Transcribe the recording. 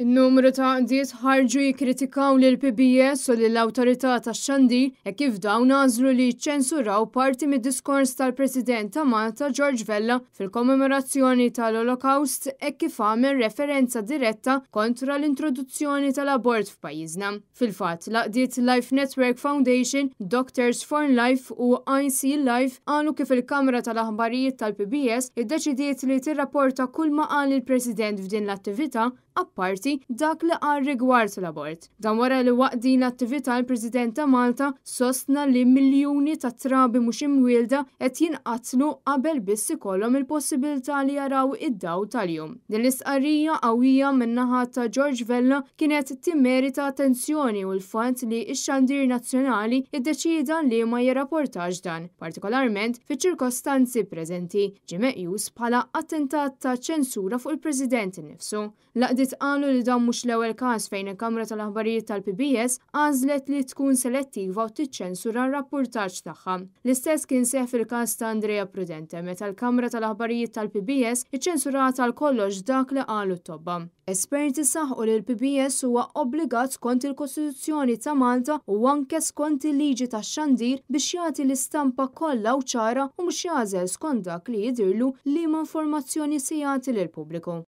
In-numru ta' għaqdiet ħarġu jikkritikaw lill-PBS u lill-Awtorità tax-Xandir hekk kif dawn għażlu li jiċċensuraw parti mid-diskors tal-President ta' Malta George Vella fil-kommemorazzjoni tal-Olokawst hekk kif għamel referenza diretta kontra l-introduzzjoni tal-abort f'pajjiżna. Fil-fatt, l-għaqdiet Life Network Foundation, Doctors for Life u IC Life qalu kif il-Kamra tal-Aħbarijiet tal-PBS iddeċidiet li tirrapporta kull ma qal il-President f'din l-attività apparti dak li qal rigward l-abort. Dan wara li waqt din l-attività l-President ta' Malta sostna li miljuni ta' trabi mhux imwielda qed jinqatlu qabel biss ikollhom il-possibilità li jaraw id-dawl tal-jum. Din l-istqarrija qawwija min-naħa ta' George Vella kienet timmerita attenzjoni u l-fatt li x-xandir nazzjonali iddeċieda li ma jirrapportax dan, partikolarment fiċ-ċirkostanzi preżenti, ġie meqjus bħala attentat ta' ċensura fuq il-President innifsu. L-għaqdiet qalu li dan mhux l-ewwel każ fejn il-Kamra tal-Aħbarijiet tal-PBS għażlet li tkun selettiva u tiċċensura r-rappurtaġġ tagħha. L-istess kien seħħ fil-każ ta' Andrea Prudente meta l-Kamra tal-Aħbarijiet tal-PBS iċċensurat għal kollox dak li qalu t-tobba. Esperti saħqu li l-PBS huwa obbligat skont il-Kostituzzjoni ta' Malta u anke skont il-liġi tax-xandir biex jagħti l-istampa kollha u ċara u mhux jagħżel skont dak li jidhirlu liema informazzjoni se jagħti lill-pubbliku.